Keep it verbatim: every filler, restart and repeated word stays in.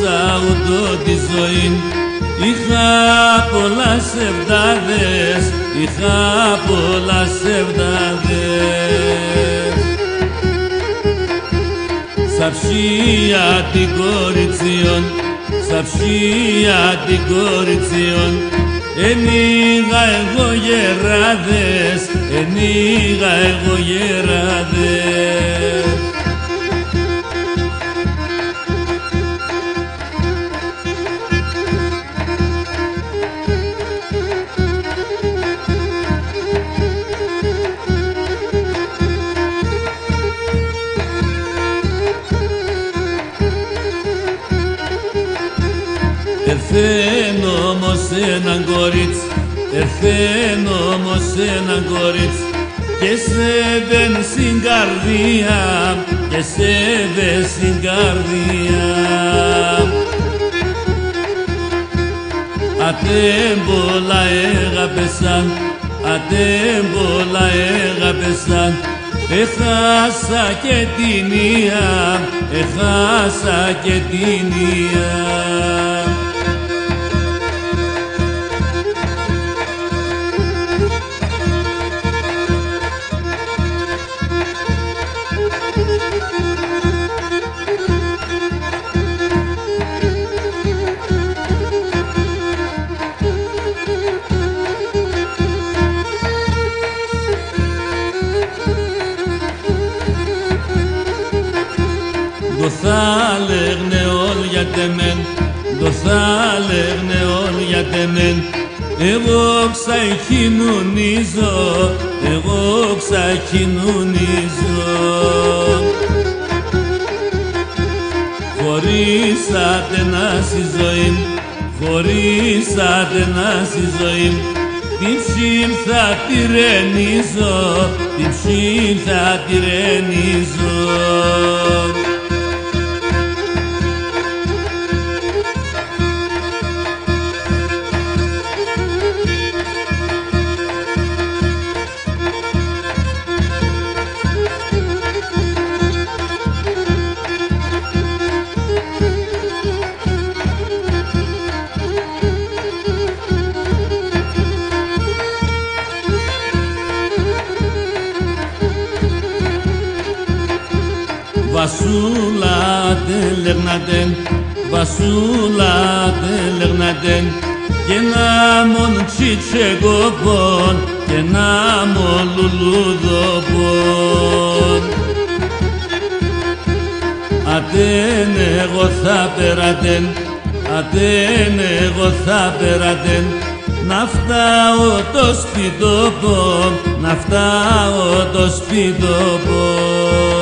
Σα ατό τη ζωήν είχα πολλά σεβδάδες, είχα πολλά σεβδάδες. Σα ψία την κοριτσιόν, σα ψία την κοριτσιόν, ενοίγα εγώ γεράδες, ενοίγα εγώ γεράδες. Ερθέν όμως έναν κορίτσ', ερθέν όμως έναν κορίτσ', κι εσέβεν σην καρδίαν, κι εσέβεν σην καρδίαν. Ατέν πολλά εγάπεσαν, ατέν πολλά εγάπεσαν, εχάσα και την ία, εχάσα και την ία. Ντο θα λέγ'νε όλ' για τ' εμέν, ντο θα λέγ'νε όλ' για τ' εμέν, εγώ ξα εκείνουνι ζω, εγώ ξα εκείνουνι ζω. Χωρίς ατενά σην ζωήν μ', χωρίς ατενά σην ζωήν μ', τ' ψ̌ην θα τη ρενίζω, τ' ψ̌ην θα τη ρενίζω. Βασούλα ατέν λέγ'ν ατέν, Βασούλα ατέν λέγ'ν ατέν, κι ένα μόν τσιτσεκόπον, κι ένα μόν λουλούδοπον. Ατέν εγώ θα παίρ' ατέν, ατέν εγώ θα παίρ' ατέν, να φτάω το σπιτόπον, να φτάω το σπιτόπον.